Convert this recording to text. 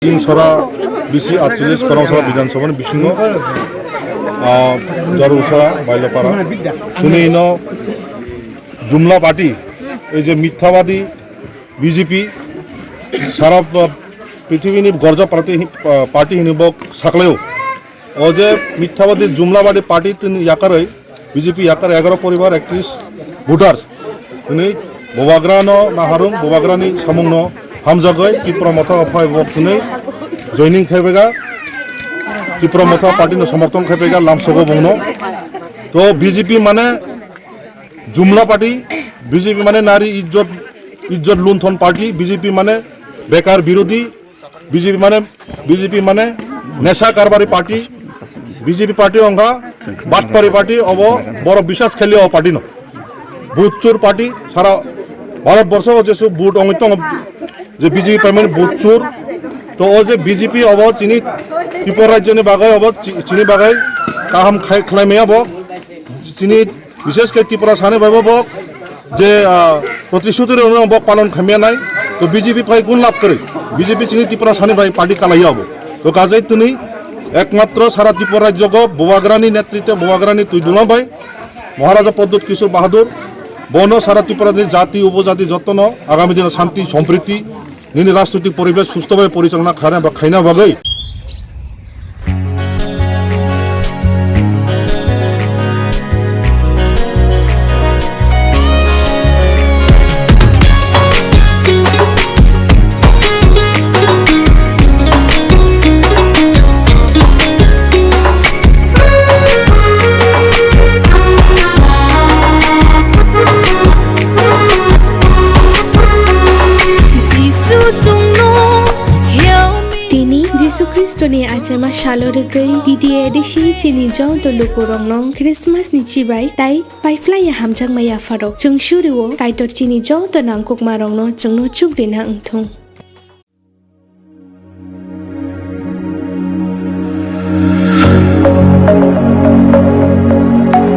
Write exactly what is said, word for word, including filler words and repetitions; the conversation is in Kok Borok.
Ching sora bisi atcholish Khorang sora Bidhan Sabha ni bisingo, ah, Jarusa Bailapara. Chini ino Jumla party, ei je mithabadi B J P, sara, ah, prithibini gorja party hi-, ah, party hinwi bo saklaio. O je mithabadi jumlabadi party tini yakarwi B J P yakar egaro poribar ektrish voters. Tini Bubagra no naharung, Bubagra ni samung no hamjagwi Tipra Motha o phai bo tini joining khaibega, Tipra Motha party no somorthon khaibega, lamsogo bongno. To B J P mane jumla party, B J P mane nari ijjot, ijjot lunthon party, B J P mane bekar birodhi, B J P mane, B J P mane nesha karbari party, B J P party ongkha batpari party, obo borok biswas khailiya o party no. Vote chur party, sara Bharat borsho o jesu vote ongwi tongo je B J P paimani vote chur. To o je B J P obo chini Tripura rajyoni bagwi obo chi-, chini bagwi kaham khai-, khlai maya bo. Chini bishesh khe Tripura sani bai bo bo je, ah, protishruti rok no bo palon khamya nai. To B J P phai gun lab kwrwi. B J P chini Tripura sani bai party kalaiya bo. To kajai tini ekmatro sara Tripura rajyo go Bubagra ni netritwe, Bubagra ni twi duma bai Maharaja Pradyut Kishore Bahadur bono sara Tripura ni jati upojati jotono agami dino shanti sompriti nini rajnoitik poribesh susto bhai porichalona khaina ba khaina bagwi. Jisu chwngno help me. Tini Jisu Khristoni achaima salo rwgwi D D A D C chini joto lukurokno Christmas ni chibai tai paiphlaiya hamjakma yapharok. Chwng surio Kaitor chini joto nangkukmarokno chwngno chukrina wngthung.